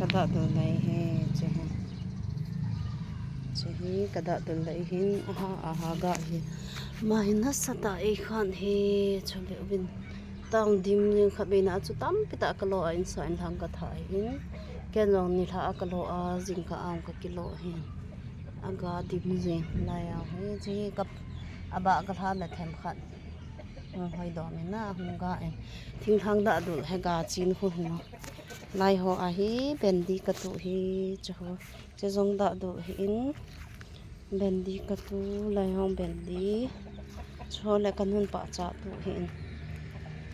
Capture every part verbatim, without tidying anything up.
Ka dahdul lai hi, che hi. Che hi ka dahdul lai hin, aha, aha ga hi. Ama hin nasatah a eikhan hi, chule uvin. Tang dim jing kha beina chu tampi tah ka lo a, insa in lhang ka tha hin. Ken jong nilhah a ka lo a, jingkah a ka kilo hin. Aga dim jing lai a hi, che hi ka, aba ka lha le themkhat. Hung hoi dom in a, hung ga in. Thinglhang dahdul hi ga chin khu hin. Lai ho a hi, bendi ka tu hi, che ho. Che jong dahdul hi in. Bendi ka tu, lai hong bendi. Chule ka nun pahcha tu hi in.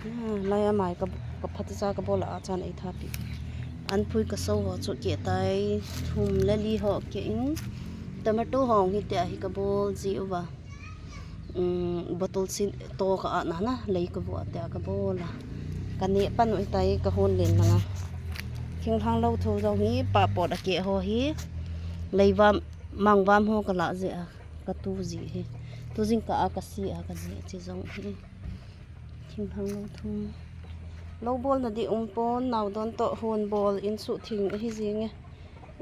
Ah, lai a mai ka, ka phatecha ka bol a chan ei thapi. Anphui ka so ho chu keh tai, thum le li ho keh in. Tomato hong hitia hi ka bol ji uva. Um, bottle sin to ka at na na, lei ka bu a tia ka bol a. Ka neh pan u hitai ka hon len langa. Thinglhang lou thu jong hi, pah pot a keh ho hi. Lei vam, mang vam ho ka la jeh a, ka tu ji hi. Tu jingkah a ka si a ka neh che jong hi. Thinglhang lou thu. Lou bol na di um pon, nao don toh hon bol, in suhtheng ahi jing e.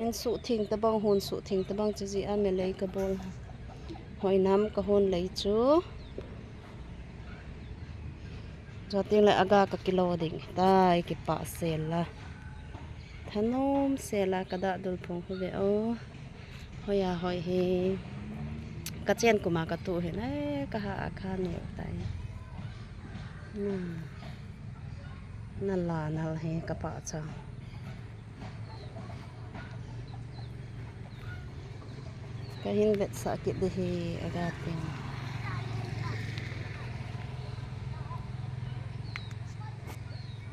In suhtheng tabang, hon suhtheng tabang che jeh a melei ka bol. Hoi nam ka hon lei chu. Chuteng le aga ka kilo ding tai, kipah sel a. Thanom sel a ka dahdul phong khu ve o. Hoi a hoi hi. Ka chen kum a ka tu hin, eh, ka ha a ka neh tai. Hmm. Na la nal hi ka pahcha. Ka hin vetsah kit di hi, aga ti.